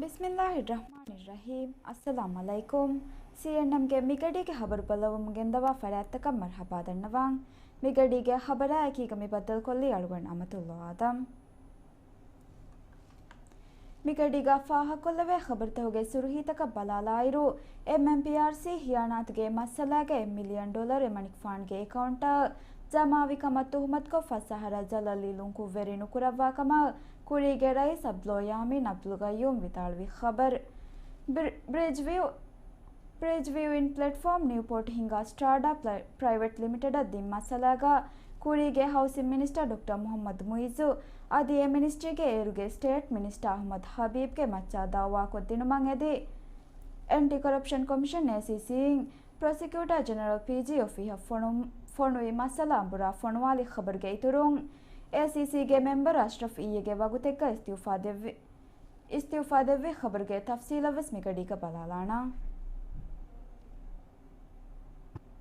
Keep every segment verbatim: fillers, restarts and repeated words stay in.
ބިސްމިއްލާހިއްރަޙްމާނިއްރަޙީމް. އައްސަލާމު ޢަލައިކުމް. ސީއެންއެމްގެ މިގަޑީގެ ޚަބަރު ބައްލަވަމުން ގެންދަވާ ފަރާތްތަކަށް މަރުޙަބާ ދަންނަވަން. މިގަޑީގެ ޚަބަރާ އެކީގަ މި ބައްދަލުކޮށްލީ އަޅުގަނޑު އަމަތުﷲ އާދަމް. މިގަޑީގަ ފާހަގަކޮށްލެވޭ ޚަބަރުތަކުގެ ސުރުޚީތަކަށް ބަލާލާއިރު، އެމްއެމްޕީއާރްސީ ޚިޔާނާތުގެ މައްސަލާގައި އެއް މިލިއަން ޑޮލަރު އެމަނިކުފާނުގެ އެކައުންޓަށް ޖަމާވި ކަމަށް ތުހުމަތުކޮށް، ފަސް އަހަރަށް ޖަލަލް ލިޔުން ކުށްވެރި ނުކުރައްވާ ކަމަށް ކުރީގެ ރައީސް އަބްދުﷲ ޔާމީން އަބްދުލް ޤައްޔޫމް ވިދާޅުވި ޚަބަރު. ބްރި-، ބްރިޖް ވިއު، ބްރިޖް ވިއު އިން ޕްލެޓްފޯމް ނިއުޕޯޓް ހިންގާ ސްޓާޑާ ޕްރަ-، ޕްރައިވެޓް ލިމިޓެޑަށް ދިން މައްސަލާގަ ކުރީގެ ހައުސިން މިނިސްޓަރ ޑޮކްޓަރ މުޙައްމަދު މުޢިއްޒު އަދި އެ މިނިސްޓްރީގެ އޭރުގެ ސްޓޭޓް މިނިސްޓަރ އަޙްމަދު ޙަބީބްގެ މައްޗަށް ދައުވާކޮށްދިނުމަށް އެދި، އެންޓި ކޮރަޕްޝަން ކޮމިޝަން، އޭސީސީ، އިން ޕްރޮސިކިއުޓާ ޖެނެރަލް، ޕީޖީ، އޮފީހަށް ފޮނު-، ފޮނުވި މައްސަލަ އަނބުރާ ފޮނުވާލި ޚަބަރުގެ އިތުރުން، އޭސީސީގެ މެމްބަރު އަޝްރަފް އިއްޔެގެ ވަގުތެއްގަ އިސްތިއުފާ ދެއްވި، އިސްތިއުފާ ދެއްވި ޚަބަރުގެ ތަފްސީލަށް ވެސް މިގަޑީގަ ބަލާލާނަން.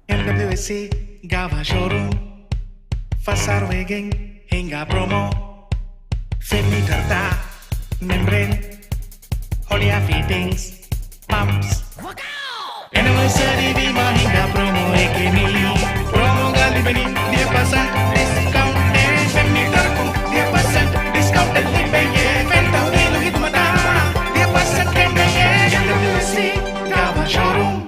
އެމްޑަބްލިއުއެސްސީ ގާވާ ޝޯރޫމް، ފަސް އަހަރު ވެގެން ހިނގާ ޕްރޮމޯ، ފެން މީޓަރުތައް، މެމްބްރޭން، ހޮޅިއާ ފިޓިންގްސް، ޕަމްޕްސް. އެނިވަރސަރީ ވީމާ ހިނގާ ޕްރޮމޯއެކޭ މީ. ޕްރޮމޯގަ ލިބެނީ ދިހަ ޕަސެންޓް ޑިސްކައުންޓެއް، ފެން މީޓަރަކުން ދިހަ ޕަސެންޓް ޑިސްކައުންޓެއް ލިބެޔޭ. ފެން ތަހުލީލު ހިދުމަތާ ދިހަ ޕަސެންޓް ކެނޑެޔޭ. އެމްޑަބްލިއުއެސްސީ ގާވާ ޝޯރޫމް.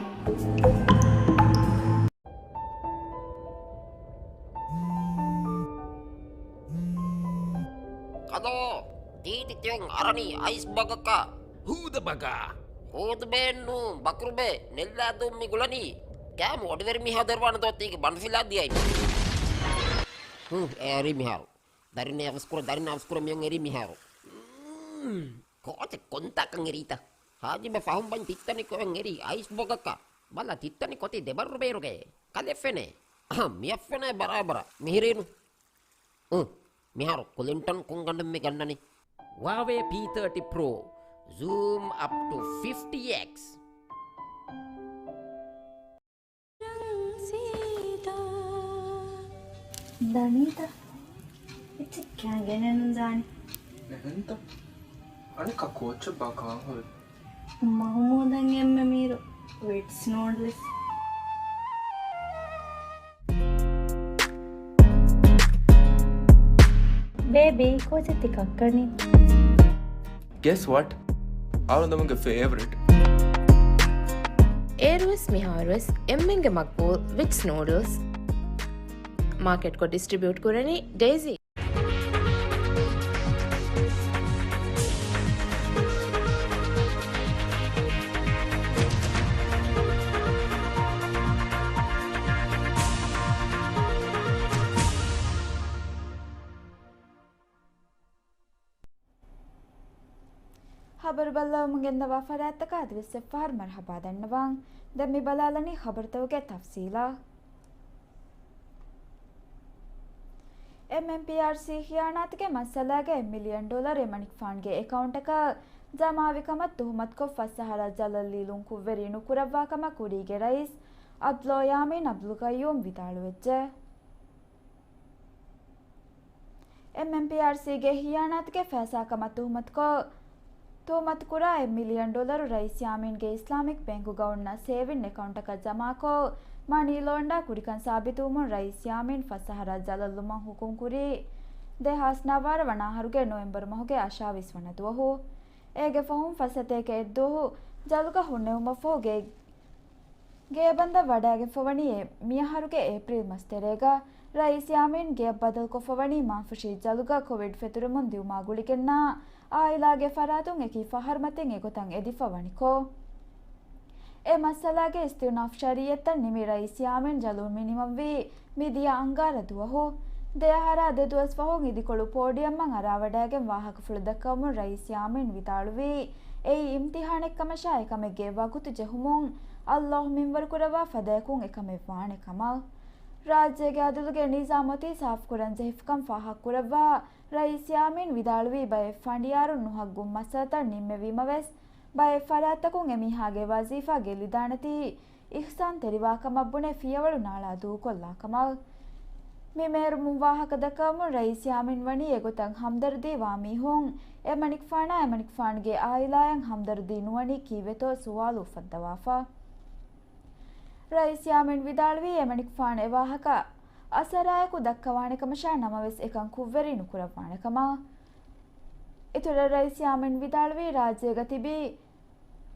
ކަލޯ، ތީތި ތިޔަން އަރަނީ އައިސް ބަގަކަށް. ހޫދަ ބަގާ. ހޫދުބޭއެއްނޫ، ބަކުރުބޭ، ނެއްލާދޫން މި ގުޅަނީ. ކައިމު އޮޑިވެރި މީހާ ދޮރުވާނެ ދޯ ތީގެ ބަނޑުފިލާ ދިޔައިމަ. ހު، އެ އަރީ މިހާރު. ދަރިން އަވަސްކުރަ، ދަރިން އަވަސްކުރަ މިޔަން އެރީ މިހާރު. ކޯޗެއް ކޮންތާކަން އެރީތަ؟ ހާޖިބެ ފަހުން ބަން ތިއްތަނި ކޮއެއް އެރީ އައިސް ބޮގަކަށް. ބަލަ ތިއްތަނި ކޮތި ދެބައްރު ބޭރުގެ. ކަލެ ފެނޭ. އަހަ، މިއަށް ފެނޭ ބަރާބަރަށް. މިހިރީނު. އު، މިހާރު ކުލިންޓަން ކުންގަނޑުން މި ގަންނަނީ. ހުއާވޭ ޕީ ތާޓީ ޕްރޯ. ޒޫމް އަޕް ޓު ފިފްޓީ އެކްސް. ދަނީތަ؟ އެއްޗެއް ކާން ގެނެއްނު ދާނެ. އެހެންތަ؟ އަނެއްކާ ކޯއްޗެއް ބާ ކާން ހުރި؟ މަހުމޫދަށް އެންމެ މީރު ވިޓްސް ނޫޑްލްސް. ބޭބީ، ކޯޗެއް ތި ކައްކަނީ؟ Guess what? އަޅުގަނޑުގެ ފޭވަރިޓް. އޭރުވެސް މިހާރުވެސް އެންމެންގެ މަގްބޫލް ވިޓްސް ނޫޑްލްސް. މާކެޓްކޮށް ޑިސްޓްރިބިއުޓް ކުރަނީ ޑޭޒީ. ޚަބަރު ބައްލަވަމުން ގެންދަވާ ފަރާތްތަކަށް އަދިވެސް އެއްފަހަރު މަރުޙަބާ ދަންނަވަން. ދެން މި ބަލާލަނީ ޚަބަރުތަކުގެ ތަފްސީލަށް. އެމްއެމްޕީއާރްސީ ޚިޔާނާތުގެ މައްސަލާގައި އެއް މިލިއަން ޑޮލަރު އެމަނިކުފާނުގެ އެކައުންޓަކަށް ޖަމާވި ކަމަށް ތުހުމަތުކޮށް، ފަސް އަހަރަށް ޖަލަލް ލިޔުން ކުށްވެރި ނުކުރައްވާ ކަމަށް ކުރީގެ ރައީސް އަބްދުﷲ ޔާމީން އަބްދުލް ޤައްޔޫމް ވިދާޅުވެއްޖެ. އެމްއެމްޕީއާރްސީގެ ޚިޔާނާތުގެ ފައިސާ ކަމަށް ތުހުމަތުކޮށް، ތުހުމަތުކުރާ އެއް މިލިއަން ޑޮލަރު ރައީސް ޔާމީންގެ އިސްލާމިކް ބޭންކުގަ އޮންނަ ސޭވިން އެކައުންޓަކަށް ޖަމާކޮށް، މަނީ ލޯންޑާ ކުރިކަން ސާބިތުވުމުން ރައީސް ޔާމީން ފަސް އަހަރަށް ޖަލަލް ލުމަށް ޙުކުމް ކުރީ، ދެހާސް ނަވާރަ ވަނަ އަހަރުގެ ނޮވެމްބަރު މަހުގެ އަށާވީސް ވަނަ ދުވަހު. އޭގެ ފަހުން ފަސް ސަތޭކަ އެއްދުވަހު ޖަލުގަ ހުންނެވުމަށްފަހު ގެ ގޭބަންދަށް ވަޑައިގެންފަވަނީ އެ މިއަހަރުގެ އޭޕްރީލް މަސް ތެރޭގަ. ރައީސް ޔާމީން ގެއަށް ބަދަލުކޮށްފަވަނީ މާފުށީ ޖަލުގަ ކޮވިޑް ފެތުރެމުން ދިއުމާ ގުޅިގެންނާ އާއިލާގެ ފަރާތުން އެކި ފަހަރުމަތިން އެގޮތަށް އެދިފަވަނިކޮށް. އެ މައްސަލާގެ އިސްތިއުނާފް ޝަރީއަތްތައް ނިމި ރައީސް ޔާމީން ޖަލު މިނިވަންވީ މިދިޔަ އަންގާރަ ދުވަހު. ދެއަހަރާ ދެދުވަސް ފަހުން އިދިކޮޅު ޕޯޑިއަމްއަށް އަރާވަޑައިގެން ވާހަކަފުޅު ދައްކަވަމުން ރައީސް ޔާމީން ވިދާޅުވީ، އެއީ އިމްތިޙާނެއްކަމަށާ އެކަމެއްގެ ވަގުތު ޖެހުމުން ﷲ މިންވަރުކުރައްވާ ފަދައަކުން އެކަމެއް ވާނެ ކަމަށް. ރާއްޖޭގެ އަދުލުގެ ނިޒާމް އޮތީ ސާފުކުރަން ޖެހިފިކަން ފާހަގަކުރައްވާ، ރައީސް ޔާމީން ވިދާޅުވީ، ބައެއް ފަނޑިޔާރުން ނުހައްގުން މައްސަލަތައް ނިންމެވީމަވެސް، ބައެއް ފަރާތްތަކުން އެމީހާގެ ވަޒީފާ ގެއްލިދާނެތީ، އިޙްސާން ތެރިވާކަމަށް ބުނެ ފިޔަވަޅު ނާޅާ ދޫކޮށްލާކަމަށް. މި މޭރުމުން ވާހަކަ ދައްކަވަމުން ރައީސް ޔާމީން ވަނީ އެގޮތަށް ހަމްދަރުދީ ވާ މީހުން އެމަނިކުފާނާ އެމަނިކުފާނުގެ އާއިލާއަށް ހަމްދަރުދީ ނުވަނީ ކީއްވެތޯ ސުވާލު އުފައްދަވާފަ. ރައީސް ޔާމީން ވިދާޅުވީ އެމަނިކުފާނު އެވާހަކަ އަސަރާއެކު ދައްކަވާނެ ކަމަށާ ނަމަވެސް އެކަން ކުށްވެރި ނުކުރައްވާނެ ކަމަށް. އިތުރަށް ރައީސް ޔާމީން ވިދާޅުވީ ރާއްޖޭގަ ތިބީ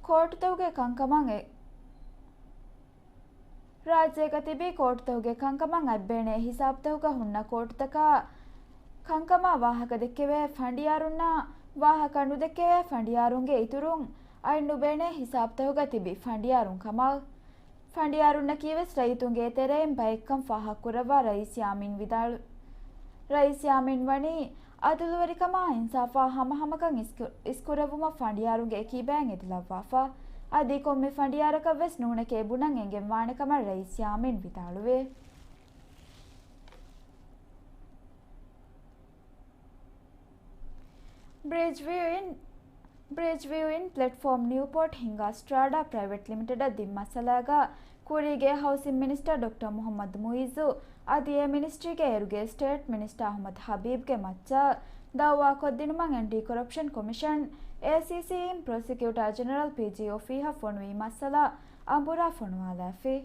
ކޯޓުތަކުގެ ކަންކަމަށް އެ، ރާއްޖޭގަ ތިބީ ކޯޓުތަކުގެ ކަންކަމަށް އަތްބޭނޭ ހިސާބުތަކުގަ ހުންނަ ކޯޓުތަކާ ކަންކަމާ ވާހަކަ ދެއްކެވޭ ފަނޑިޔާރުންނާ ވާހަކަ ނުދެއްކެވޭ ފަނޑިޔާރުންގެ އިތުރުން އަތް ނުބޭނޭ ހިސާބުތަކުގަ ތިބި ފަނޑިޔާރުން ކަމަށް. ފަނޑިޔާރުންނަކީވެސް ރައްޔިތުންގެ އެތެރެއިން ބައެއްކަން ފާހަގަކުރައްވާ ރައީސް ޔާމީން ވިދާޅު، ރައީސް ޔާމީން ވަނީ އަދުލުވެރިކަމާ އިންސާފާ ހަމަހަމަކަން އިސްކު-، އިސްކުރެއްވުމަށް ފަނޑިޔާރުންގެ އެކީބާއިން އެދިލައްވާފަ. އަދި ކޮންމެ ފަނޑިޔާރަކަށްވެސް ނޫނެކޭ ބުނަން އެނގެން ވާނެ ކަމަށް ރައީސް ޔާމީން ވިދާޅުވޭ. ބްރިޖް ވިއުއިން، ބްރިޖް ވިއުއިން ޕްލެޓްފޯމް ނިއުޕޯޓް ހިންގާ ސްޓްރާޑާ ޕްރައިވެޓް ލިމިޓެޑަށް ދިން މައްސަލާގަ ކުރީގެ ހައުސިން މިނިސްޓަރ ޑޮކްޓަރ މުހައްމަދު މުއިއްޒު އަދި އެ މިނިސްޓްރީގެ އޭރުގެ ސްޓޭޓް މިނިސްޓަރ އަހުމަދު ހަބީބްގެ މައްޗަށް ދައުވާ ކޮށްދިނުމަށް އެންޓީ ކޮރަޕްޝަން ކޮމިޝަން، އޭސީސީ، އިން ޕްރޮސިކިއުޓާ ޖެނެރަލް، ޕީޖީ، އޮފީހަށް ފޮނުވި މައްސަލަ އަނބުރާ ފޮނުވާލާފި.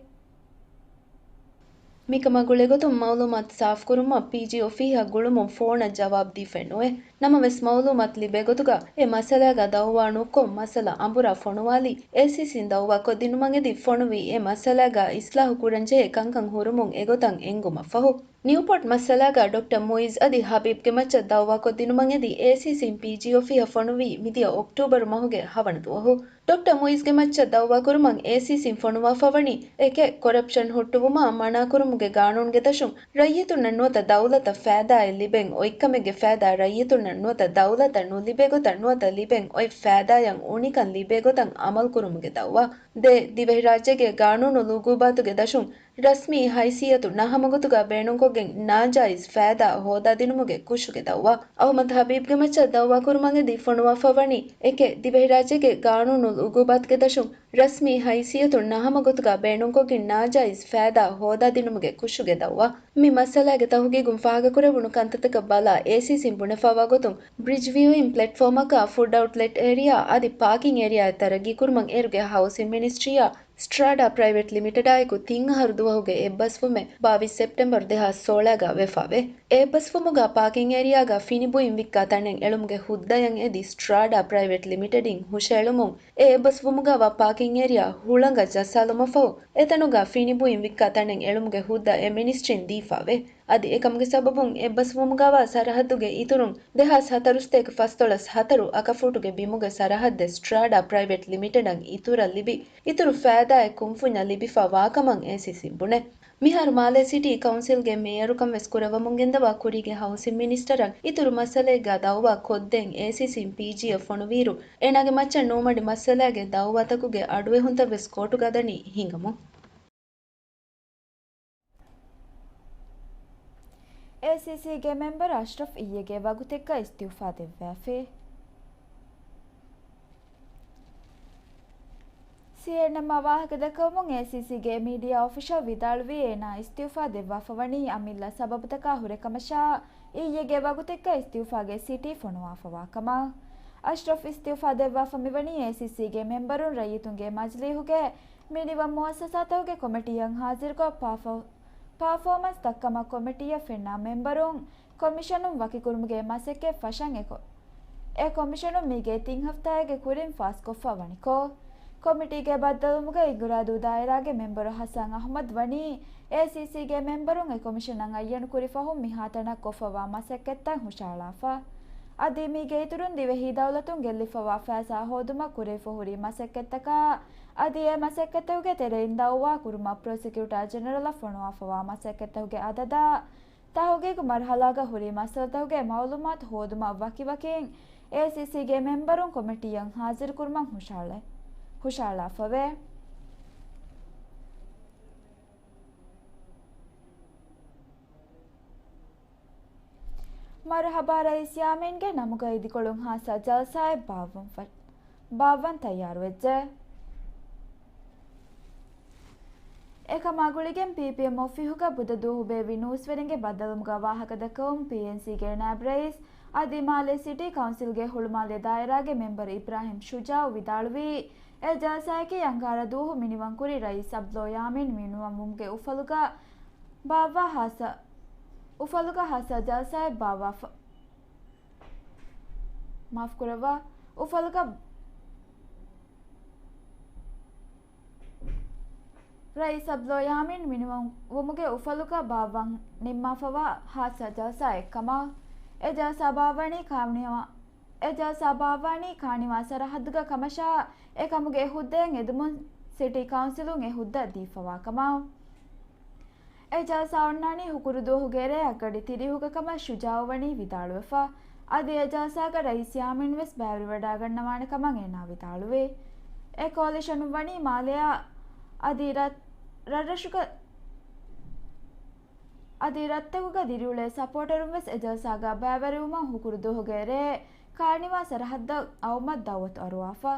މިކަމާ ގުޅޭގޮތުން މައުލޫމާތު ސާފުކުރުމަށް ޕީޖީ އޮފީހަށް ގުޅުމުން ފޯނަށް ޖަވާބު ދީފައެއް ނުވޭ. ނަމަވެސް މައުލޫމާތު ލިބޭ ގޮތުގަ އެ މައްސަލާގަ ދައުވާ ނުކޮށް މައްސަލަ އަނބުރާ ފޮނުވާލީ، އޭސީސީން ދައުވާ ކޮށްދިނުމަށް އެދި ފޮނުވީ އެ މައްސަލާގަ އިސްލާހު ކުރަންޖެހޭ ކަންކަން ހުރުމުން އެގޮތަށް އެންގުމަށްފަހު. ނިއުޕޯޓް މައްސަލާގަ ޑޮކްޓަރ މުއިޒް އަދި ހަބީބްގެ މައްޗަށް ދައުވާކޮށްދިނުމަށް އެދި އޭސީސީން ޕީޖީ އޮފީހަށް ފޮނުވީ މިދިޔަ އޮކްޓޫބަރު މަހުގެ ހަވަނަ ދުވަހު. ޑޮކްޓަރ މުއިޒްގެ މައްޗަށް ދައުވާކުރުމަށް އޭސީސީން ފޮނުވާފަވަނީ އެކެއް ކޮރަޕްޝަން ހުއްޓުވުމާ މަނާކުރުމުގެ ގާނޫނުގެ ދަށުން ރައްޔިތުންނަށް ނުވަތަ ދައުލަތަށް ފައިދާއެއް ލިބެން އޮތްކަމެއްގެ ފައިދާ ރައްޔިތުންނަށް ނުވަތަ ދައުލަތަށް ނުލިބޭ ގޮތަށް ނުވަތަ ލިބެން އޮތް ފައިދާއަށް އުނިކަން ލިބޭ ގޮތަށް އަމަލުކުރުމުގެ ދައުވާ. ދޭ، ދިވެހިރާއްޖޭގެ ގާނޫނު އުގޫބާތުގެ ދަށުން ރަސްމީ ހައިސިއްޔަތު ނަހަމަގޮތުގަ ބޭނުންކޮށްގެން ނާޖާއިޒް ފައިދާ ހޯދާދިނުމުގެ ކުށުގެ ދައުވާ. އަހުމަދު ހަބީބްގެ މައްޗަށް ދައުވާކުރުމަށް އެދި ފޮނުވާފަވަނީ އެކެއް ދިވެހިރާއްޖޭގެ ގާނޫނު އުގޫބާތުގެ ދަށުން ރަސްމީ ހައިސިއްޔަތު ނަހަމަގޮތުގަ ބޭނުންކޮށްގެން ނާޖާއިޒް ފައިދާ ހޯދާދިނުމުގެ ކުށުގެ ދައުވާ. މި މައްސަލާގެ ތަހުގީގުން ފާހަގަކުރެވުނު ކަންތައްތަކަށް ބަލާ އޭސީސީން ބުނެފައިވާ ގޮތުން ބްރިޖް ވިއުއިން ޕްލެޓްފޯމަކާ ފުޑް އައުޓްލެޓް އޭރިއާ އަދި ޕާކިން އޭރިއާއެއް ތަރައްގީކުރުމަށް އޭރުގެ ހައުސިން މިނިސްޓްރީއާ ސްޓްރާޑާ ޕްރައިވެޓް ލިމިޓެޑާއެކު ތިން އަހަރު ދުވަހުގެ އެއްބަސްވުމެއް ބާވީސް ސެޕްޓެމްބަރު ދެހާސް ސޯޅައިގަ ވެފަވޭ. އެ އެއްބަސްވުމުގަ ޕާކިން އޭރިއާގަ ފިނި ބުއިން ވިއްކާ ތަނެއް އެޅުމުގެ ހުއްދަޔަށް އެދި ސްޓްރާޑާ ޕްރައިވެޓް ލިމިޓެޑިން ހުށައެޅުމުން އެ އެއްބަސްވުމުގަވާ ޕާކިން އޭރިއާ ހުޅަނގަށް ޖައްސާލުމަށްފަހު، އެތަނުގަ ފިނި ބުއިން ވިއްކާ ތަނެއް އެޅުމުގެ ހުއްދަ އެ މިނިސްޓްރީން ދީފަވޭ. އަދި އެކަމުގެ ސަބަބުން އެއްބަސްވުމުގަވާ ސަރަހައްދުގެ އިތުރުން ދެހާސް ހަތަރުސަތޭކަ ފަސްދޮޅަސް ހަތަރު އަކަފޫޓުގެ ބިމުގެ ސަރަހައްދެއް ސްޓްރާޑާ ޕްރައިވެޓް ލިމިޓެޑަށް އިތުރަށް ލިބި، އިތުރު ފައިދާއެއް ކުންފުންޏަށް ލިބިފަ ވާކަމަށް އޭސީސީން ބުނޭ. މިހާރު މާލޭ ސިޓީ ކައުންސިލްގެ މޭޔަރުކަން ވެސް ކުރައްވަމުން ގެންދަވާ ކުރީގެ ހައުސިން މިނިސްޓަރަށް އިތުރު މައްސަލައެއްގަ ދައުވާ ކޮށްދޭން އޭސީސީން ޕީޖީއަށް ފޮނުވިއިރު، އޭނާގެ މައްޗަށް ނޫމަޑި މައްސަލައިގެ ދައުވާތަކުގެ އަޑުއެހުންތައް ވެސް ކޯޓުގަ ދަނީ ހިނގަމުން. އޭސީސީގެ މެމްބަރު އަޝްރަފް އިއްޔެގެ ވަގުތެއްގަ އިސްތިއުފާ ދެއްވާފި. ސީއެންއެމްއާ ވާހަކަ ދައްކަވަމުން އޭސީސީގެ މީޑިއާ އޮފިޝަލް ވިދާޅުވީ، އޭނާ އިސްތިއުފާ ދެއްވާފަވަނީ އަމިއްލަ ސަބަބުތަކާ ހުރެ ކަމަށާ، އިއްޔެގެ ވަގުތެއްގަ އިސްތިއުފާގެ ސިޓީ ފޮނުވާފަވާ ކަމަށް. އަޝްރަފް އިސްތިއުފާ ދެއްވާފަ މިވަނީ އޭސީސީގެ މެމްބަރުން ރައްޔިތުންގެ މަޖިލީހުގެ މިނިވަން މުއައްސަސާތަކުގެ ކޮމިޓީއަށް ހާޒިރުކޮށް ޕާފޯ-، ޕާފޯމަންސް ދައްކަމަށް ކޮމިޓީއަށް ފެންނަ މެމްބަރުން ކޮމިޝަނުން ވަކިކުރުމުގެ މަސައްކަތް ފަށަން އެކު-، އެ ކޮމިޝަނުން މީގެ ތިން ހަފްތާއެއްގެ ކުރިން ފާސްކޮށްފަ ވަނިކޮށް، ކޮމިޓީގެ ބައްދަލުވުމުގަ އިގުރާދޫ ދާއިރާގެ މެމްބަރު ހަސަން އަހުމަދު ވަނީ، އޭސީސީގެ މެމްބަރުން އެ ކޮމިޝަނަށް އައްޔަނު ކުރި ފަހުން މިހާތަނަށް ކޮށްފަވާ މަސައްކަތްތައް ހުށަހަޅާފަ. އަދި މީގެ އިތުރުން ދިވެހި ދައުލަތުން ގެއްލިފަވާ ފައިސާ ހޯދުމަށް ކުރެވިފަ ހުރި މަސައްކަތްތަކާ، އަދި އެ މަސައްކަތްތަކުގެ ތެރެއިން ދައުވާ ކުރުމަށް ޕްރޮސިކިއުޓާ ޖެނެރަލަށް ފޮނުވާފަވާ މަސައްކަތްތަކުގެ އަދަދާ، ތަހުގީގު މަރުހަލާގަ ހުރި މައްސަލަތަކުގެ މައުލޫމާތު ހޯދުމަށް ވަކިވަކިން އޭސީސީގެ މެމްބަރުން ކޮމިޓީއަށް ހާޒިރުކުރުމަށް ހުށަހަޅެ-، ހުށަހަޅާފަވޭ. މަރުހަބާ ރައީސް ޔާމީންގެ ނަމުގައި ދިކޮޅުން ހާއްސަ ޖަލްސާއެއް ބާއްވަން ފަ-، ބާއްވަން ތައްޔާރުވެއްޖެ. އެކަމާ ގުޅިގެން ޕީޕީއެމް އޮފީހުގަ ބުދަ ދުވަހު ބޭއްވި ނޫސްވެރިންގެ ބައްދަލުވުމުގަ ވާހަކަދައްކަވަމުން ޕީއެންސީގެ ނާއިބް ރައީސް އަދި މާލޭ ސިޓީ ކައުންސިލްގެ ހުޅުމާލޭ ދާއިރާގެ މެމްބަރު އިބްރާހިމް ޝުޖާއު ވިދާޅުވީ، އެ ޖަލްސާއަކީ އަންގާރަ ދުވަހު މިނިވަންކުރި ރައީސް އަބްދުﷲ ޔާމީން މިނިވަންވުމުގެ އުފަލުގަ ބާއްވާ ހާއްސަ، އުފަލުގަ ހާއްސަ ޖަލްސާއެއް ބާއްވާފަ، މާފުކުރައްވާ، އުފަލުގަ ރައީސް އަބްދުﷲ ޔާމީން މިނިވަން ވުމުގެ އުފަލުގަ ބާއްވަން ނިންމާފަވާ ހާއްސަ ޖަލްސާއެއްކަމަށް، އެ ޖަލްސާ ބާއްވަނީ ކާނިވާ، އެ ޖަލްސާ ބާއްވަނީ ކާނިވާ ސަރަހައްދުގަ ކަމަށާ، އެކަމުގެ ހުއްދައިން އެދުމުން ސިޓީ ކައުންސިލުން އެ ހުއްދަ ދީފަވާ ކަމަށް. އެ ޖަލްސާ އޮންނާނީ ހުކުރު ދުވަހުގެ ރޭ އަށްގަޑި ތިރީހުގަ ކަމަށް ޝުޖާއު ވަނީ ވިދާޅުވެފަ. އަދި އެ ޖަލްސާގަ ރައީސް ޔާމީން ވެސް ބައިވެރިވަޑައިގަންނަވާނެ ކަމަށް އޭނާ ވިދާޅުވޭ. އެ ކޯލިޝަނުން ވަނީ މާލެއާ އަދި ރަށް، ރަށްރަށުގަ، އަދި ރަށްތަކުގަ ދިރިއުޅޭ ސަޕޯޓަރުން ވެސް އެ ޖަލްސާގަ ބައިވެރިވުމަށް ހުކުރު ދުވަހުގެ ރޭ ކާނިވާ ސަރަހައްދަށް އައުމަށް ދައުވަތު އަރުވާފަ.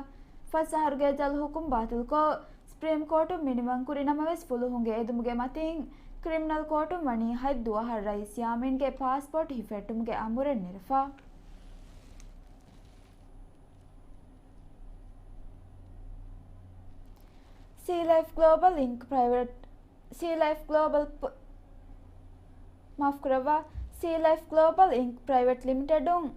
ފަސް އަހަރުގެ ޖަލް ހުކުމް ބާތިލްކޮށް، ސްޕްރީމް ކޯޓުން މިނިވަންކުރި ނަމަވެސް، ފުލުހުންގެ އެދުމުގެ މަތީން ކްރިމިނަލް ކޯޓުން ވަނީ ހަތް ދުވަހަށް ރައީސް ޔާމީންގެ ޕާސްޕޯޓް ހިފެއްޓުމުގެ އަމުރެއް ނެރެފަ. ސީ ލައިފް ގްލޯބަލް އިންކް ޕްރައިވެޓް، ސީ ލައިފް ގްލޯބަލް ޕް-، މާފުކުރައްވާ، ސީ ލައިފް ގްލޯބަލް އިންކް ޕްރައިވެޓް ލިމިޓެޑުން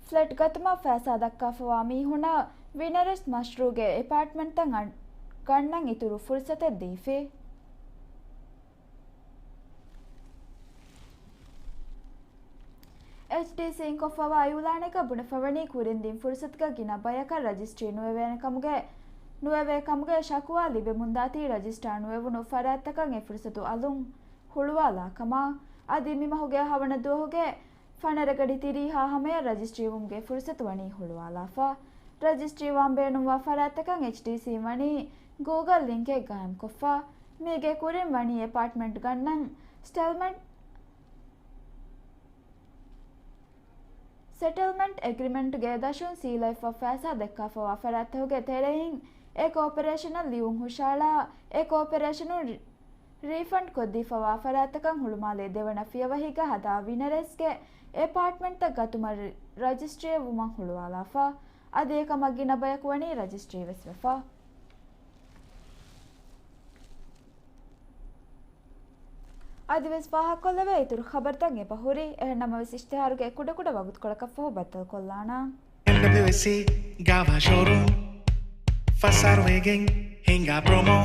ފްލެޓް ގަތުމަށް ފައިސާ ދައްކާފަވާ މީހުނަށް ވިނަރެސް މަޝްރޫގެ އެޕާޓްމަންޓްތައް އަން-، ގަންނަން އިތުރު ފުރުސަތެއް ދީފި. އެޗްޑީސީން ކޮށްފަވާ އިއުލާނެއްގަ ބުނެފަވަނީ ކުރިން ދިން ފުރުސަތުގަ ގިނަ ބަޔަކަށް ރަޖިސްޓްރީ ނުވެވޭނެ ކަމުގެ، ނުވެވޭ ކަމުގެ ޝަކުވާ ލިބެމުންދާތީ ރަޖިސްޓާ ނުވެވުނު ފަރާތްތަކަށް އެ ފުރުސަތު އަލުން ހުޅުވާލާ ކަމަށް. އަދި މި މަހުގެ ހަވަނަ ދުވަހުގެ ފަނަރަ ގަޑި ތިރީހާ ހަމަޔަށް ރަޖިސްޓްރީވުމުގެ ފުރުސަތު ވަނީ ހުޅުވާލާފަ. ރަޖިސްޓްރީވާން ބޭނުންވާ ފަރާތްތަކަށް އެޗްޑީސީ ވަނީ ގޫގަލް ލިންކެއް ގާއިމްކޮށްފަ. މީގެ ކުރިން ވަނީ އެޕާޓްމަންޓް ގަންނަން ސެޓްލްމަންޓް، ސެޓްލްމަންޓް އެގްރިމެންޓްގެ ދަށުން ސީލައިފްއަށް ފައިސާ ދައްކާފަވާ ފަރާތްތަކުގެ ތެރެއިން އެ ކޯޕަރޭޝަނަށް ލިޔުން ހުށައަޅާ، އެ ކޯޕަރޭޝަނުން ރި-، ރީފަންޑް ކޮށްދީފަވާ ފަރާތްތަކަށް ހުޅުމާލޭ ދެވަނަ ފިޔަވަހީގަ ހަދާ ވިނަރެސްގެ އެޕާޓްމަންޓްތައް ގަތުމަށް ރަ-، ރަޖިސްޓްރީއެއް ވުމަށް ހުޅުވާލާފަ. އަދި އެކަމަށް ގިނަ ބަޔަކު ވަނީ ރަޖިސްޓްރީ ވެސް ވެފަ. އަދިވެސް ފާހަގަކޮށްލެވޭ އިތުރު ޚަބަރުތައް އެބަހުރި. އެހެންނަމަވެސް އިޝްތިހާރުގެ ކުޑަކުޑަ ވަގުތުކޮޅަކަށްފަހު ބައްދަލުކޮށްލާނަން. އެމްޑަބްލިއުއެސްސީ ގާވާ ޝޯރޫމް ފަސް އަހަރު ވެގެން ހިނގާ ޕްރޮމޯ.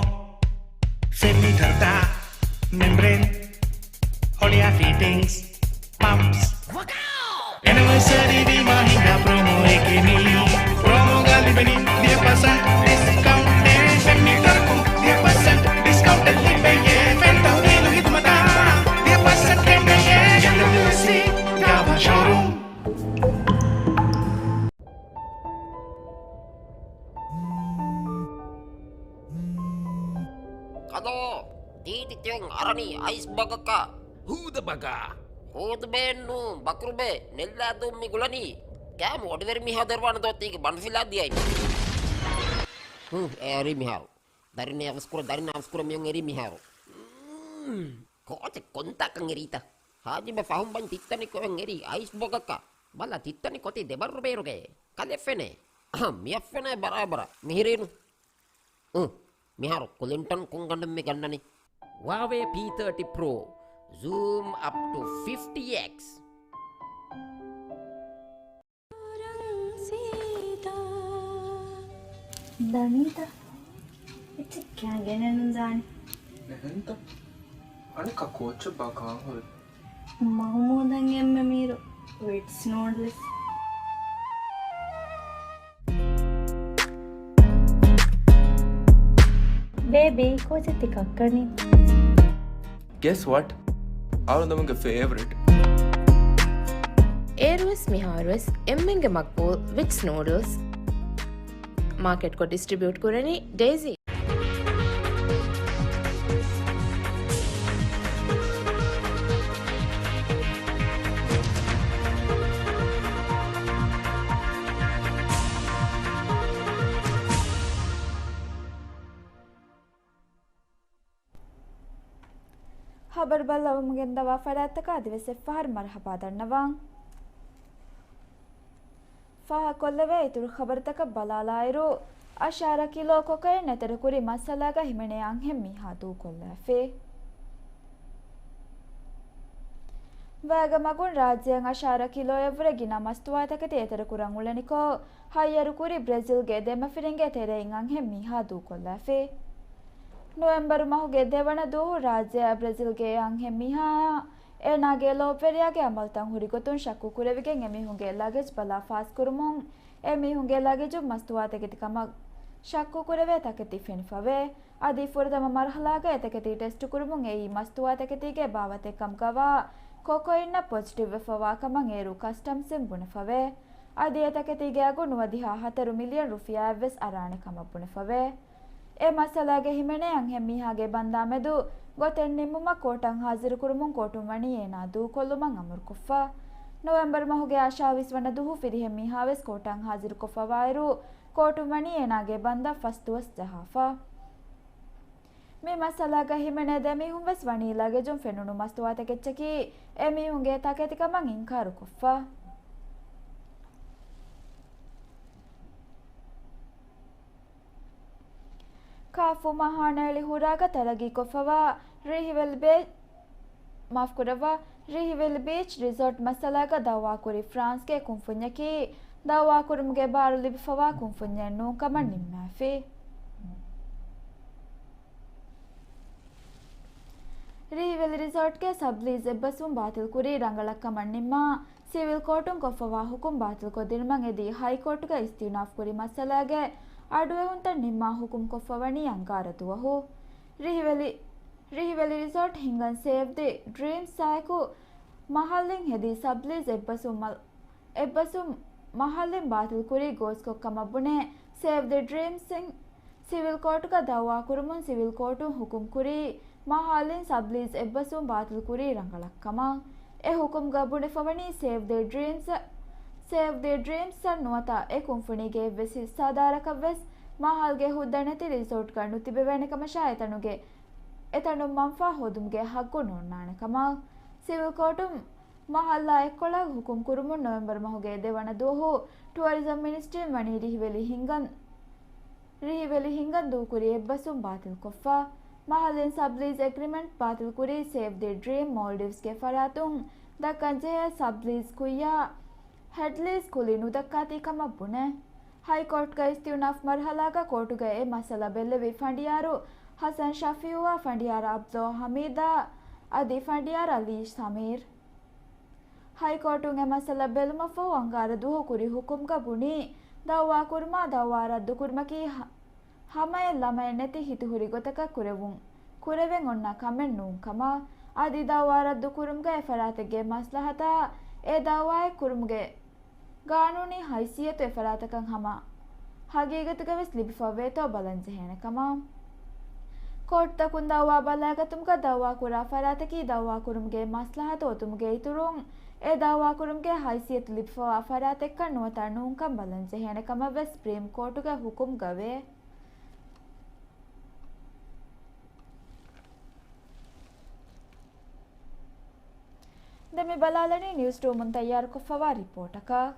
ފެން މީޓަރުތައް، މެމްބްރޭން، ހޮޅިއާ ފިޓިންގްސް، ޕަމްޕްސް. އެނިވަރސަރީ ވީމާ ހިނގާ ޕްރޮމޯއެކޭ މީ. ޕްރޮމޯގަ ލިބެނީ ވިހި ޕަސެންޓް ޑިސްކައުންޓެއް. ފެން މީޓަރަކުން ވިހި ޕަސެންޓް ޑިސްކައުންޓެއް ލިބެޔޭ. ފެން ތަހުލީލު ހިދުމަތާ ވިހި ޕަސެންޓް ކެނޑެޔޭ. އެމްޑަބްލިއުއެސްސީ ގާވާ ޝޯރޫމް. ކަލޯ، ދީދި ތިޔަން އަރަނީ އައިސް ބަގަކަށް. ހޫދަ ބަގާ. ހޫދުބޭންނު ބަކުރުބޭ ނެއްލާދޫން މި ގުޅަނީ. ކާމު އޮޑިވެރި މިހާ ދެރުވާނެ ދޯތީގެ ބަނޑުފިލާ ދިޔައި. ހު، އެރީ މިހާރު. ދަރިން އަވަސްކުރަ، ދަރިން އަވަސްކުރަ މިޔަން އެރީ މިހާރު. މް، ކޯޗެއް ކޮންތާކަން އެރީތަ؟ ހާޖިބެ ފަހުން ބަން ތިއްތަނި ކޮއެން އެރީ އައިސް ބޮގަކަށް. ބަލަ ތިއްތަނި ކޮތީ ދެބައްރު ބޭރުގައޭ. ކަލެ ފެނޭ. އަހަ، މިއަށް ފެނޭ ބަރާބަރަށް. މިހިރީނު. އު، މިހާރު ކުލިންޓަން ކޮންގަނޑެއް މި ގަންނަނީ؟ ހުއާވޭ ޕީ ތާޓީ ޕްރޯ. ޒޫމް އަޕް ޓު ފިފްޓީ އެކްސް. ދަނީތަ؟ އެއްޗެއް ކިޔާ ގެނެއްނު ދާނެ. އެހެންތަ؟ އަނެއްކާ ކޯޗެއް ބާ ކާން ހުރި؟ މަހުމޫދަށް އެންމެ މީރު ވިޓްސް ނޫޑްލްސް. ބޭބީ، ކޯޗެއް ތި ކައްކަނީ؟ Guess what? އަޅުގަނޑުމެންގެ ފޭވަރިޓް. އޭރުވެސް މިހާރުވެސް އެންމެންގެ މަގްބޫލް ވިޓްސް ނޫޑްލްސް. މާކެޓްކޮށް ޑިސްޓްރިބިއުޓް ކުރަނީ ޑޭޒީ. ޚަބަރު ބައްލަވަމުން ގެންދަވާ ފަރާތްތަކަށް އަދިވެސް އެއްފަހަރު މަރުޙަބާ ދަންނަވަން. ފާހަގަކޮށްލެވޭ އިތުރު ޚަބަރުތަކަށް ބަލާލާއިރު، އަށާރަ ކިލޯ ކޮކައިން އެތެރެކުރި މައްސަލާގަ ހިމެނޭ އަންހެން މީހާ ދޫކޮށްލާފި. ވައިގަ މަގުން ރާއްޖެއަށް އަށާރަ ކިލޯއަށްވުރެ ގިނަ މަސްތުވާތަކެތި އެތެރެކުރަން އުޅެނިކޮށް، ހައްޔަރުކުރި ބްރެޒިލްގެ ދެމަފިރިންގެ ތެރެއިން އަންހެން މީހާ ދޫކޮށްލާފި. ނޮވެމްބަރު މަހުގެ ދެވަނަ ދުވަހު ރާއްޖެއަށް ބްރެޒިލްގެ އެއް އަންހެން މީހާއާ އޭނާގެ ލޯބިވެރިޔާގެ އަމަލުތައް ހުރިގޮތުން ޝައްކު ކުރެވިގެން އެމީހުންގެ ލަގެޖް ބަލާ ފާސްކުރުމުން، އެމީހުންގެ ލަގެޖުން މަސްތުވާތަކެތި ކަމަށް ޝައްކު ކުރެވޭ ތަކެތި ފެނިފަވޭ. އަދި ފުރަތަމަ މަރުހަލާގަ އެތަކެތި ޓެސްޓު ކުރުމުން އެއީ މަސްތުވާތަކެތީގެ ބާވަތެއް ކަމުގަވާ ކޮކައިންއަށް ޕޮޒިޓިވްވެފަވާ ކަމަށް އޭރު ކަސްޓަމްސްއިން ބުނެފަވޭ. އަދި އެތަކެތީގެ އަގު ނުވަދިހަ ހަތަރު މިލިއަން ރުފިޔާއެއްވެސް އަރާނެ ކަމަށް ބުނެފަވޭ. އެ މައްސަލާގެ ހިމެނޭ އަންހެން މީހާގެ ބަންދާ މެދު ގޮތެއް ނިންމުމަށް ކޯޓަށް ހާޒިރުކުރުމުން ކޯޓުން ވަނީ އޭނާ ދޫކޮށްލުމަށް އަމުރުކޮށްފަ. ނޮވެމްބަރު މަހުގެ އަށާވީސް ވަނަ ދުވަހު ފިރިހެން މީހާވެސް ކޯޓަށް ހާޒިރުކޮށްފަވާއިރު، ކޯޓުން ވަނީ އޭނާގެ ބަންދަށް ފަސް ދުވަސް ޖަހާފަ. މި މައްސަލާގަ ހިމެނޭ ދެމީހުން ވެސް ވަނީ ލަގެޖުން ފެނުނު މަސްތުވާތަކެއްޗަކީ އެމީހުންގެ ތަކެތިކަމަށް އިންކާރުކޮށްފަ. ކާފު މާހާނައެޅި ހުރާގަ ތަރައްގީކޮށްފަވާ ރީހިވެލި ބޭ، މާފްކުރައްވާ، ރީހިވެލި ބީޗް ރިސޯޓް މައްސަލާގަ ދައުވާކުރި ފްރާންސްގެ ކުންފުންޏަކީ ދައުވާކުރުމުގެ ބާރު ލިބިފަވާ ކުންފުންޏެއް ނޫން ކަމަށް ނިންމާފި. ރީހިވެލި ރިސޯޓްގެ ސަބްލީޒް އެއްބަސްވުން ބާތިލްކުރީ ރަނގަޅަށްކަމަށް ނިންމާ، ސިވިލް ކޯޓުން ކޮށްފަވާ ހުކުމް ބާތިލްކޮށްދިނުމަށް އެދި ހައިކޯޓުގަ އިސްތިއުނާފްކުރި މައްސަލާގެ އަޑުއެހުންތައް ނިންމާ ހުކުމް ކޮށްފަވަނީ އަންގާރަ ދުވަހު. ރީހިވެލި، ރީހިވެލި ރިސޯޓް ހިންގަން ސޭވް ދި ޑްރީމްސްއާއެކު މަހައްލިން ހެދި ސަބްލީޒް އެއްބަސްވުމަށް އެއްބަސްވުން މަހައްލިން ބާތިލްކުރީ ގޯސްކޮށް ކަމަށް ބުނޭ، ސޭވް ދި ޑްރީމްސްއިން ސިވިލް ކޯޓުގަ ދައުވާކުރުމުން ސިވިލް ކޯޓުން ހުކުމްކުރީ، މަހައްލިން ސަބްލީޒް އެއްބަސްވުން ބާތިލްކުރީ ރަނގަޅަށް ކަމަށް. އެ ހުކުމްގަ ބުނެފަވަނީ ސޭވް ދި ޑްރީމްސް، ސޭވް ދި ޑްރީމްސްއަށް ނުވަތަ އެ ކުންފުނީގެ އެއްވެސް ހިއްސާދާރަކަށްވެސް މަހަލްގެ ހުއްދަ ނެތި ރިސޯޓްގަ ނުތިބެވޭނެ ކަމަށާ އެތަނުގެ، އެތަނުން މަންފާ ހޯދުމުގެ ހައްގު ނޯންނާނެ ކަމަށް. ސިވިލް ކޯޓުން މަހައްލާ އެއްކޮޅަށް ހުކުމް ކުރުމުން ނޮވެމްބަރު މަހުގެ ދެވަނަ ދުވަހު ޓުއަރިޒަމް މިނިސްޓްރީން ވަނީ ރީހިވެލި ހިންގަން، ރީހިވެލި ހިންގަން ދޫކުރި އެއްބަސްވުން ބާތިލްކޮށްފަ. މަހައްލިން ސަބްލީޒް އެގްރިމެންޓް ބާތިލްކުރީ ސޭވް ދި ޑްރީމް މޯލްޑިވްސްގެ ފަރާތުން ދައްކަންޖެހޭ ސަބްލީޒް ކުއްޔާ ހެޑްލީސް ކުލި ނުދައްކާތީ ކަމަށް ބުނެ. ހައިކޯޓްގަ އިސްތިއުނާފް މަރުހަލާގަ ކޯޓުގަ އެ މައްސަލަ ބެއްލެވި ފަނޑިޔާރު ހަސަން ޝަފީއުއާ ފަނޑިޔާރު އަބްދުﷲ ހަމީދާ އަދި ފަނޑިޔާރު އަލީ ސަމީރް. ހައިކޯޓުން އެ މައްސަލަ ބެލުމަށްފަހު އަންގާރަ ދުވަހު ކުރި ހުކުމްގަ ބުނީ، ދައުވާ ކުރުމާ ދައުވާ ރައްދުކުރުމަކީ ހަ-، ހަމައެއް ލަމައެއް ނެތި ހިތުހުރި ގޮތަކަށް ކުރެވުން، ކުރެވެން އޮންނަ ކަމެއް ނޫން ކަމަށް. އަދި ދައުވާ ރައްދު ކުރުމުގައި އެ ފަރާތެއްގެ މަސްލަހަތާ އެ ދައުވާއެއް ކުރުމުގެ ގާނޫނީ ހައިސިއްޔަތު އެ ފަރާތަކަށް ހަމަ ހަގީގަތުގަވެސް ލިބިފަވޭތޯ ބަލަންޖެހޭނެ ކަމަށް. ކޯޓުތަކުން ދައުވާ ބަލާގަތުމުގަ ދައުވާ ކުރާ ފަރާތަކީ ދައުވާ ކުރުމުގެ މަސްލަހަތު އޮތުމުގެ އިތުރުން، އެ ދައުވާ ކުރުމުގެ ހައިސިއްޔަތު ލިބިފަވާ ފަރާތެއްކަން ނުވަތަ ނޫންކަން ބަލަންޖެހޭނެ ކަމަށްވެސް ސުޕްރީމް ކޯޓުގެ ހުކުމްގަވޭ. ދެން މި ބަލާލަނީ ނިއުސްރޫމުން ތައްޔާރުކޮށްފަވާ ރިޕޯޓަކަށް.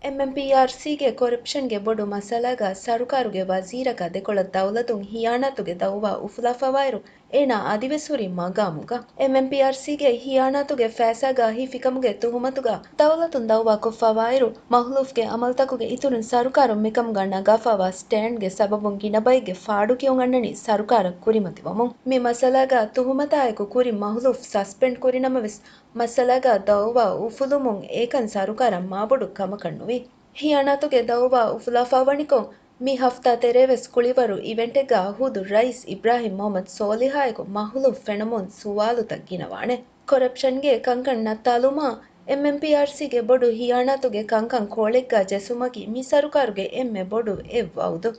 އެމްއެމްޕީއާރްސީގެ ކޮރަޕްޝަންގެ ބޮޑު މައްސަލާގަ ސަރުކާރުގެ ވަޒީރަކާ ދެކޮޅަށް ދައުލަތުން ހިޔާނާތުގެ ދައުވާ އުފުލާފަވާއިރު، އޭނާ އަދިވެސް ހުރީ މަގާމުގަ. އެމްއެމްޕީއާރްސީގެ ހިޔާނާތުގެ ފައިސާގަ ހިފިކަމުގެ ތުހުމަތުގަ ދައުލަތުން ދައުވާކޮށްފަވާއިރު، މަހުލޫފްގެ އަމަލުތަކުގެ އިތުރުން ސަރުކާރުން މިކަމުގަ ނަގާފަވާ ސްޓޭންޑްގެ ސަބަބުން ގިނަ ބައެއްގެ ފާޑުކިޔުން އަންނަނީ ސަރުކާރަށް ކުރިމަތިވަމުން. މި މައްސަލާގަ ތުހުމަތާއެކު ކުރިން މަހުލޫފް ސަސްޕެންޑް ކުރި ނަމަވެސް، މައްސަލާގަ ދައުވާ އުފުލުމުން އެކަން ސަރުކާރަށް މާބޮޑު ކަމަކަށް ނުވި. ހިޔާނާތުގެ ދައުވާ އުފުލާފަވަނިކޮށް، މި ހަފްތާ ތެރޭވެސް ކުޅިވަރު އިވެންޓެއްގަ ހުދު ރައީސް އިބްރާހިމް މުހައްމަދު ސޯލިހާއެކު މަހުލޫފް ފެނުމުން ސުވާލުތައް ގިނަވާނެ. ކޮރަޕްޝަންގެ ކަންކަން ނައްތާލުމާ، އެމްއެމްޕީއާރްސީގެ ބޮޑު ހިޔާނާތުގެ ކަންކަން ކޯޅެއްގަ ޖެއްސުމަކީ މި ސަރުކާރުގެ އެންމެ ބޮޑު އެއް ވައުދު.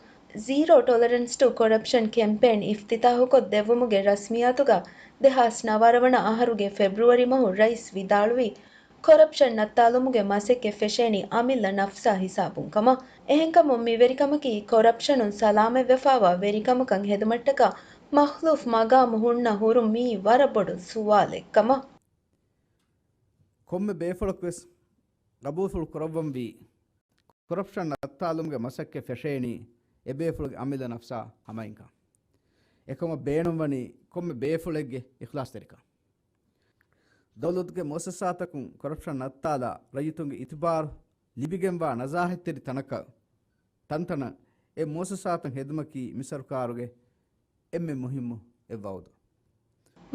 ޒީރޯ ޓޮލަރެންސް ޓު ކޮރަޕްޝަން ކެމްޕޭން އިފްތިތާހުކޮށް ދެއްވުމުގެ ރަސްމިއްޔާތުގަ ދެހާސް ނަވާރަ ވަނަ އަހަރުގެ ފެބްރުއަރީ މަހު ރައީސް ވިދާޅުވީ، ކޮރަޕްޝަން ނައްތާލުމުގެ މަސައްކަތް ފެށޭނީ އަމިއްލަ ނަފްސާ ހިސާބުން ކަމަށް. އެހެންކަމުން މި ވެރިކަމަކީ ކޮރަޕްޝަނުން ސަލާމަތްވެފާވާ ވެރިކަމަކަށް ހެދުމަށްޓަކާ މަޚްލޫފް މަގާމު ހުންނަ ހުރުން މިއީ ވަރަށް ބޮޑު ސުވާލެއް ކަމަށް. ކޮންމެ ބޭފުޅަކުވެސް ގަބޫލުފުޅު ކުރައްވަންވީ، ކޮރަޕްޝަން ނައްތާލުމުގެ މަސައްކަތް ފެށޭނީ އެބޭފުޅުގެ އަމިއްލަ ނަފްސާ ހަމައިންކަން. އެކަމަށް ބޭނުންވަނީ ކޮންމެ ބޭފުޅެއްގެ އިޚްލާޞްތެރިކަން. ދައުލަތުގެ މުއައްސަސާތަކުން ކޮރަޕްޝަން ނައްތާލާ ރައްޔިތުންގެ އިތުބާރު ލިބިގެންވާ ނަޒާހަތްތެރި ތަނަކަށް، ތަންތަނަށް އެ މުއައްސަސާތައް ހެދުމަކީ މި ސަރުކާރުގެ އެންމެ މުހިއްމު އެއް ވައުދު.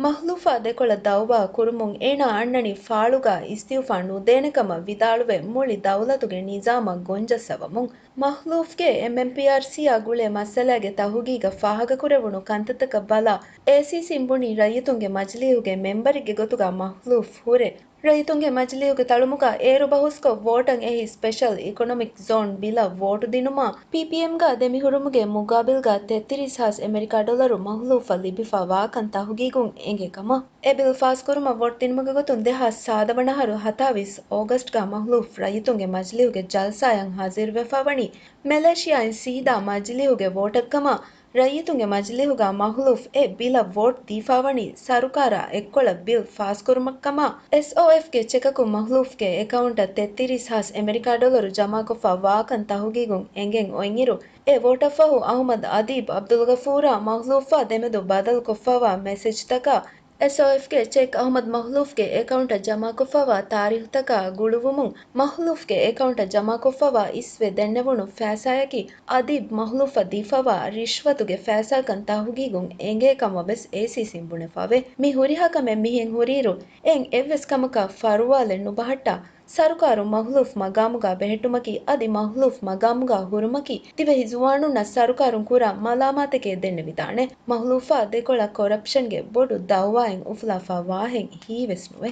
މަޚްލޫފާ ދެކޮޅަށް ދައުވާ ކުރުމުން އޭނާ އަންނަނީ ފާޅުގަ އިސްތިއުފާ ނުދޭނެ ކަމަށް ވިދާޅުވެ، މުޅި ދައުލަތުގެ ނިޒާމަށް ގޮންޖައްސަވަމުން. މަޚްލޫފްގެ އެމްއެމްޕީއާރްސީއާ ގުޅޭ މައްސަލާގެ ތަހުގީގަށް ފާހަގަކުރެވުނު ކަންތައްތަކަށް ބަލާ، އޭސީސީން ބުނީ ރައްޔިތުންގެ މަޖިލީހުގެ މެމްބަރެއްގެ ގޮތުގަ މަޚްލޫފް ހުރެ، ރައްޔިތުންގެ މަޖިލީހުގެ ތަޅުމުގަ އޭރު ބަހުސްކޮށް ވޯޓަށް އެހި ސްޕެޝަލް އިކޮނޮމިކް ޒޯން ބިލަށް ވޯޓު ދިނުމާ، ޕީޕީއެމްގަ ދެމިހުރުމުގެ މުގާބިލްގަ ތެއްތިރީސް ހާސް އެމެރިކާ ޑޮލަރު މަޚްލޫފަށް ލިބިފަ ވާކަން ތަހުގީގުން އެނގޭ ކަމަށް. އެ ބިލް ފާސްކުރުމަށް ވޯޓް ދިނުމުގެ ގޮތުން ދެހާސް ސާދަ ވަނަ އަހަރު ހަތާވީސް އޯގަސްޓްގަ މަޚްލޫފް ރައްޔިތުންގެ މަޖިލީހުގެ ޖަލްސާއަށް ހާޒިރުވެފަ ވަނީ، މެލޭޝިޔާއިން ސީދާ މަޖިލީހުގެ ވޯޓަށްކަމަށް، ރައްޔިތުންގެ މަޖިލީހުގަ މަޚްލޫފް އެ ބިލަށް ވޯޓް ދީފާވަނީ ސަރުކާރާ އެއްކޮޅަށް ބިލް ފާސްކުރުމަށްކަމަށް. އެސްއޯއެފްގެ ޗެކަކުން މަޚްލޫފްގެ އެކައުންޓަށް ތެއްތިރީސް ހާސް އެމެރިކާ ޑޮލަރު ޖަމާކޮށްފަ ވާކަން ތަހުގީގުން އެނގެން އޮތްއިރު، އެ ވޯޓަށްފަހު އަހުމަދު އަދީބް އަބްދުލްޣަފޫރާ މަޚްލޫފްއާ ދެމެދު ބަދަލުކޮށްފަވާ މެސެޖްތަކާ، އެސްއޯއެފްގެ ޗެކް އަހުމަދު މަޚްލޫފްގެ އެކައުންޓަށް ޖަމާކޮށްފަވާ ތާރީޚުތަކާ ގުޅުވުމުން، މަޚްލޫފްގެ އެކައުންޓަށް ޖަމާކޮށްފަވާ އިސްވެ ދެންނެވުނު ފައިސާއަކީ އަދީބް މަޚްލޫފަށް ދީފަވާ ރިޝްވަތުގެ ފައިސާކަން ތަހުގީގުން އެނގޭ ކަމަށް ވެސް އޭސީސީން ބުނެފަވޭ. މި ހުރިހާ ކަމެއް މިހެން ހުރިއިރު، އެއިން އެއްވެސް ކަމަކަށް ފަރުވާލެއް ނުބަހައްޓާ، ސަރުކާރުން މަޚްލޫފް މަގާމުގަ ބެހެއްޓުމަކީ އަދި މަޚްލޫފް މަގާމުގަ ހުރުމަކީ ދިވެހި ޒުވާނުންނަށް ސަރުކާރުން ކުރާ މަލާމާތެކޭ ދެންނެވިދާނެ. މަޚްލޫފާ ދެކޮޅަށް ކޮރަޕްޝަންގެ ބޮޑު ދައުވާއެއް އުފުލާފަ ވާހެން ހީވެސް ނުވޭ.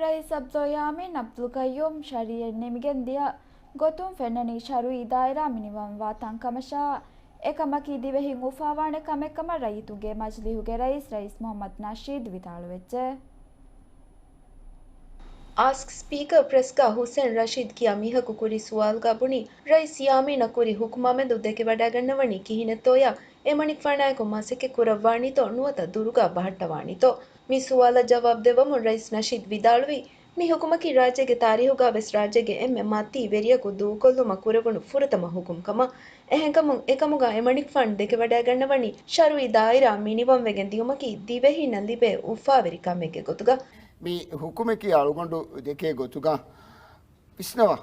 ރައީސް އަބްދުﷲ ޔާމީން އަބްދުލްޤައްޔޫމް ޝަރީޢަތް ނިމިގެން ދިޔަ ގޮތުން ފެންނަނީ ޝަރުއީ ދާއިރާ މިނިވަންވާ ތަންކަމަށާ، އެކަމަކީ ދިވެހިން އުފާވާނެ ކަމެއްކަމަށް ރައްޔިތުންގެ މަޖިލީހުގެ ރައީސް، ރައީސް މުޙައްމަދު ނަޝީދު ވިދާޅުވެއްޖެ. އާސްކް ސްޕީކަރ ޕްރެސްގަ ހުސެން ރަޝީދު ކިޔާ މީހަކު ކުރި ސުވާލުގަ ބުނީ، ރައީސް ޔާމީނަށް ކުރި ހުކުމާމެދު ދެކެވަޑައިގަންނަވަނީ ކިހިނެއްތޯޔާ؟ އެމަނިކުފާނާއެކު މަސައްކަތް ކުރައްވާނީތޯ ނުވަތަ ދުރުގަ ބަހައްޓަވާނީތޯ؟ މި ސުވާލަށް ޖަވާބު ދެއްވަމުން ރައީސް ނަޝީދު ވިދާޅުވީ، މި ހުކުމަކީ ރާއްޖޭގެ ތާރީހުގަ ވެސް ރާއްޖޭގެ އެންމެ މަތީ ވެރިޔަކު ދޫކޮށްލުމަށް ކުރެވުނު ފުރަތަމަ ހުކުމް ކަމަށް. އެހެންކަމުން އެކަމުގަ އެމަނިކުފާނު ދެކެވަޑައިގަންނަވަނީ ޝަރުއީ ދާއިރާ މިނިވަންވެގެން ދިޔުމަކީ ދިވެހީންނަށް ލިބޭ އުފާވެރި ކަމެއްގެ ގޮތުގަ. މި ހުކުމަކީ އަޅުގަނޑު ދެކޭ ގޮތުގަ ވިސްނަވާ.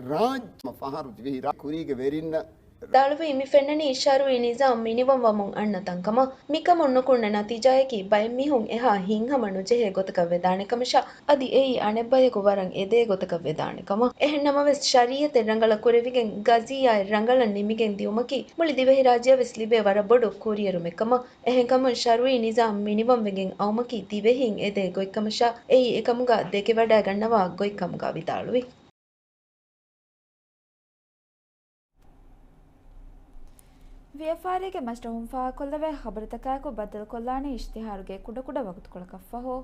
ރާއްޖެ ފަހަރު ދިވެހި ރާ-، ކުރީގެ ވެރިންނަށް ދާޅުވީ މި ފެންނަނީ ޝަރުއީ ނިޒާމް މިނިވަންވަމުން އަންނަ ތަންކަމަށް. މިކަމުން ނުކުންނަ ނަތީޖާއަކީ ބައެއް މީހުން އެހާ ހިތްހަމަ ނުޖެހޭ ގޮތަކަށް ވެދާނެ ކަމަށާ، އަދި އެއީ އަނެއްބަޔަކު ވަރަށް އެދޭ ގޮތަކަށް ވެދާނެ ކަމަށް. އެހެން ނަމަވެސް، ޝަރީއަތެއް ރަނގަޅަށް ކުރެވިގެން، ގަޒިއްޔާއެއް ރަނގަޅަށް ނިމިގެން ދިޔުމަކީ މުޅި ދިވެހިރާއްޖެއަށް ވެސް ލިބޭ ވަރަށް ބޮޑު ކުރިއެރުމެއް ކަމަށް. އެހެންކަމުން ޝަރުއީ ނިޒާމް މިނިވަންވެގެން އައުމަކީ ދިވެހީން އެދޭ ގޮތްކަމަށާ، އެއީ އެކަމުގަ ދެކެވަޑައިގަންނަވާ ގޮތްކަމުގަ ވިދާޅުވި. ވިޔަފާރީގެ މަސްރަހުން ފާހަގަކޮށްލެވޭ ޚަބަރުތަކާއެކު ބައްދަލުކޮށްލާނީ އިޝްތިހާރުގެ ކުޑަކުޑަ ވަގުތުކޮޅަކަށްފަހު.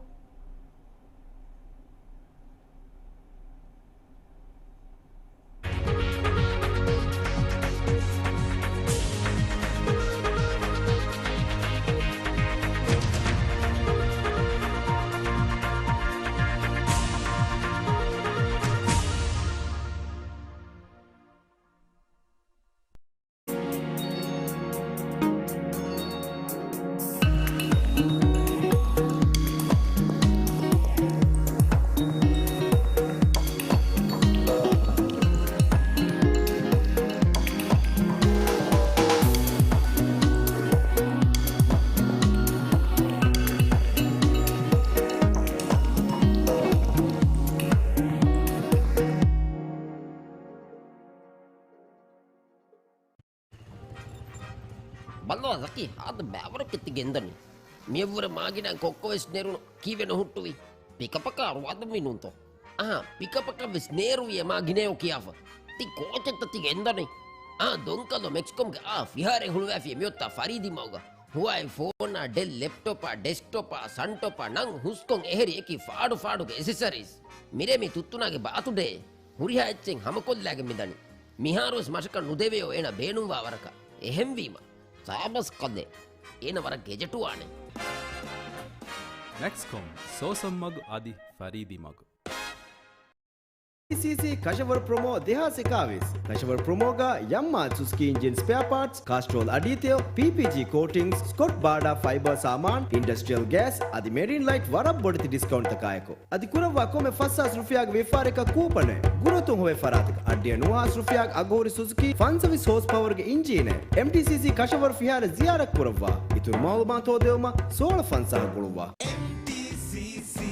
ބައްލަވާ ޒަކީ، ހާދަ ބައިވަރަކަށް ތި ގެންދަނީ. މިއަށްވުރެ މާގިނައިން ކޮއްކޮވެސް ނެރުނު. ކީއްވެ ނުހުއްޓުވީ؟ ޕިކަޕަކާ ރުއަދު މިނޫންތޯ؟ އަހާ، ޕިކަޕަކަށްވެސް ނޭރުވިއޭ މާ ގިނައޯ ކިޔާފަ. ތި ކޯޗެއްތަ ތި ގެންދަނީ؟ އާ، ދޮންކަލޯ މެކްސްކޮމްގެ އާ ފިހާރައެއް ހުޅުވައިފި މިއޮތާ ފަރީދީ މަގުގަ. ހުވާއި ފޯނާ، ޑެލް ލެޕްޓޮޕާ، ޑެސްކްޓޮޕާ، ސަންޓޮޕާ ނަން ހުސްކޮން އެހެރި އެކި ފާޑު ފާޑުގެ އެސެސަރީސް. މިރޭ މި ތުއްތުނާގެ ބާތުޑޭ. ހުރިހާ އެއްޗެއް ހަމަކޮށްލާގެން މިދަނީ. މިހާރުވެސް މަށަކަށް ނުދެވެޔޯ އޭނަ ބޭނުންވާ ވަރަކަށް. އެހެންވީމަ، ސާބަސް ކަލޭ. އޭނަ ވަރަށް ގެޖެޓުވާނެ. މެކްސްކޮމް، ސޯސަން މަގު އަދި ފަރީދީ މަގު. ސީސީ ކަށަވަރު ޕްރޮމޯ ދެހާސް އެކާވީސް. ކަށަވަރު ޕްރޮމޯގަ ޔަމްމާ ސުޒުކީ އިންޖިން ސްޕެއާ ޕާޓްސް، ކާސްޓްރޯލް އަޑީތެޔޮ، ޕީޕީޖީ ކޯޓިންގްސް، ސްކޮޓް ބާޑާ ފައިބަރ ސާމާން، އިންޑަސްޓްރިއަލް ގޭސް އަދި މެރިން ލައިޓް ވަރަށް ބޮޑެތި ޑިސްކައުންޓްތަކާއެކު. އަދި ކުރައްވާ ކޮންމެ ފަސް ހާސް ރުފިޔާގެ ވިޔަފާރިއަކަށް ކޫޕަނެއް، ގުރުއަތުން ހޮވޭ ފަރާތަކަށް އަށްޑިހަ ނުވަ ހާސް ރުފިޔާގެ އަގުހުރި ސުޒުކީ ފަންސަވީސް ހޯސް ޕަވަރުގެ އިންޖީނެއް. އެމްޓީސީސީ ކަށަވަރު ފިހާރަ ޒިޔާރަތް ކުރައްވާ. އިތުރު މައުލޫމާތު ހޯދެވުމަށް ސޯޅަ ފަންސާހަށް ގުޅުއްވާ. އެމްޓީސީސީ.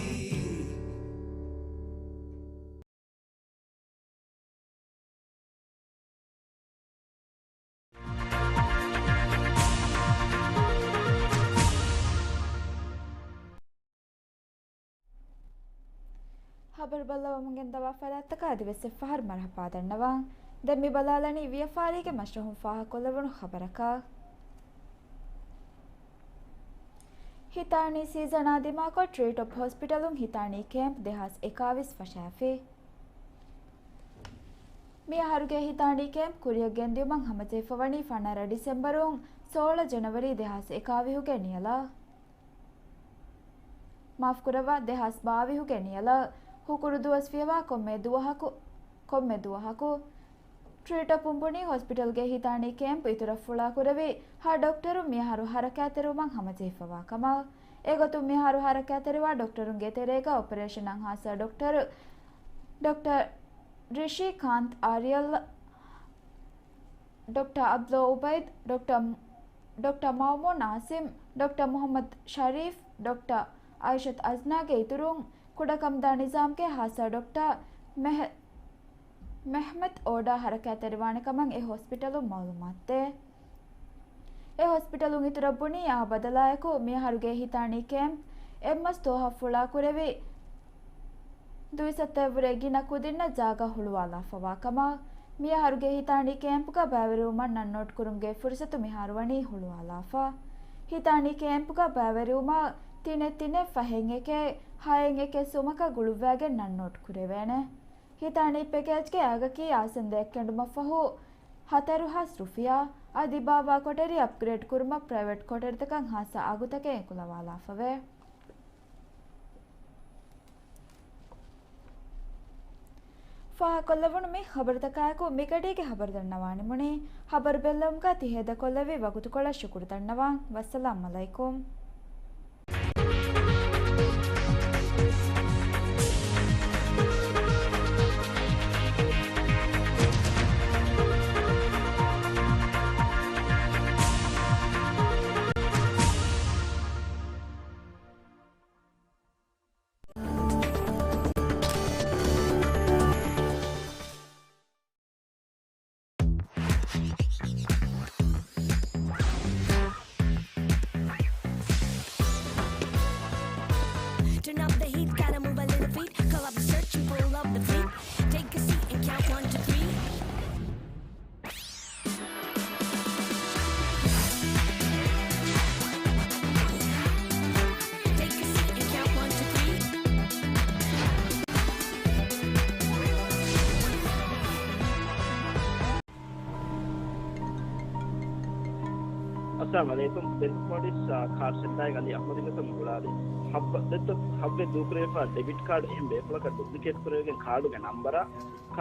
ޚަބަރު ބައްލަވަމުން ގެންދަވާ ފަރާތްތަކަށް އަދިވެސް އެއްފަހަރު މަރުޙަބާ ދަންނަވަން. ދެން މި ބަލާލަނީ ވިޔަފާރީގެ މަސްރަހުން ފާހަގަކޮށްލެވުނު ޚަބަރަކަށް. ހިތާނީ ސީޒަނާ ދިމާކޮށް ޓްރީޓޮޕް ހޮސްޕިޓަލުން ހިތާނީ ކޭމްޕް ދެހާސް އެކާވީސް ފަށާފި. މިއަހަރުގެ ހިތާނީ ކޭމްޕް ކުރިއަށް ގެންދިއުމަށް ހަމަޖެހިފަވަނީ ފަނަރަ ޑިސެމްބަރުން ސޯޅަ ޖަނަވަރީ ދެހާސް އެކާވީހުގެ ނިޔަލަށް. މާފުކުރައްވާ، ދެހާސް ބާވީހުގެ ނިޔަލަށް. ހުކުރު ދުވަސް ފިޔަވާ ކޮންމެ ދުވަހަކު، ކޮންމެ ދުވަހަކު ޓްރީޓޮޕުން ބުނީ ހޮސްޕިޓަލްގެ ހިތާނީ ކޭމްޕް އިތުރަށް ފުޅާކުރެވި ހަ ޑޮކްޓަރު މިއަހަރު ހަރަކާތްތެރިވުމަށް ހަމަޖެހިފަވާ ކަމަށް. އެގޮތުން މިއަހަރު ހަރަކާތްތެރިވާ ޑޮކްޓަރުންގެ ތެރޭގަ އޮޕަރޭޝަނަށް ހާއްސަ ޑޮކްޓަރު ޑޮކްޓަރ ރިޝީ ކާންތް އާރިޔަލް، ޑޮކްޓަރ އަބްދުލް އުބައިދް، ޑޮކްޓަރ، ޑޮކްޓަރ މައުމޫން އާސިމް، ޑޮކްޓަރ މުޙައްމަދު ޝަރީފް، ޑޮކްޓަރ އައިޝަތު އަޒްނާގެ އިތުރުން، ކުޑަކަމުދާ ނިޒާމްގެ ހާއްސަ ޑޮކްޓަރ މެހް، މެހްމަތް އޯޑާ ހަރަކާތްތެރިވާނެ ކަމަށް އެ ހޮސްޕިޓަލުން މައުލޫމާތުދޭ. އެ ހޮސްޕިޓަލުން އިތުރަށް ބުނީ އާ ބަދަލާއެކު، މިއަހަރުގެ ހިތާނީ ކޭމްޕް އެއްމަސް ދުވަހަށް ފުޅާކުރެވި، ދުއިސައްތައެއްވުރެ ގިނަ ކުދިންނަށް ޖާގަ ހުޅުވާލާފަވާ ކަމަށް. މިއަހަރުގެ ހިތާނީ ކޭމްޕްގަ ބައިވެރިވުމަށް ނަން ނޯޓް ކުރުމުގެ ފުރުސަތު މިހާރު ވަނީ ހުޅުވާލާފަ. ހިތާނީ ކޭމްޕްގަ ބައިވެރިވުމަށް ތިނެއް ތިނެއް ފަހެއް އެކެއް ހައެއް އެކެއް ސުމަކަށް ގުޅުއްވައިގެން ނަން ނޯޓް ކުރެވޭނެ. ހިތާނީ ޕެކޭޖްގެ އަގަކީ އާސަންދަ އެއްކެނޑުމަށްފަހު ހަތަރު ހާސް ރުފިޔާ. އަދި ބާއްވާ ކޮޓަރި އަޕްގްރޭޑް ކުރުމަށް ޕްރައިވެޓް ކޮޓަރިތަކަށް ހާއްސަ އަގުތަކެއް އެކުލަވާލާފަވޭ. ފާހަގަކޮށްލެވުނު މި ޚަބަރުތަކާއެކު މިގަޑީގެ ޚަބަރު ދަންނަވާ ނިމުނީ. ޚަބަރު ބެއްލެވުމުގަ ތި ހޭދަކޮށްލެއްވި ވަގުތުކޮޅަށް ޝުކުރު ދަންނަވަން. ވައްސަލާމް އަލައިކުމް. Turn up the heat, gotta move a little feet. Call up the search and pull up the fleet. Take a seat and count one, two, three. އައްސަލާމު ޢަލައިކުމް. ދެން ޕޮލިސް، އާ، ކާލް ސެންޓާއިން އަލީ އަޙްމަދުގެ ގޮތުން ގުޅާލި. ހައްވަ-، ދެއްތޯ ހައްވެ ދޫކުރެވިފަ ޑެބިޓް ކާޑް އެހެން ބޭފުޅަކަށް ޑުޕްލިކޭޓް ކުރެވިގެން ކާޑުގެ ނަންބަރާ ކާ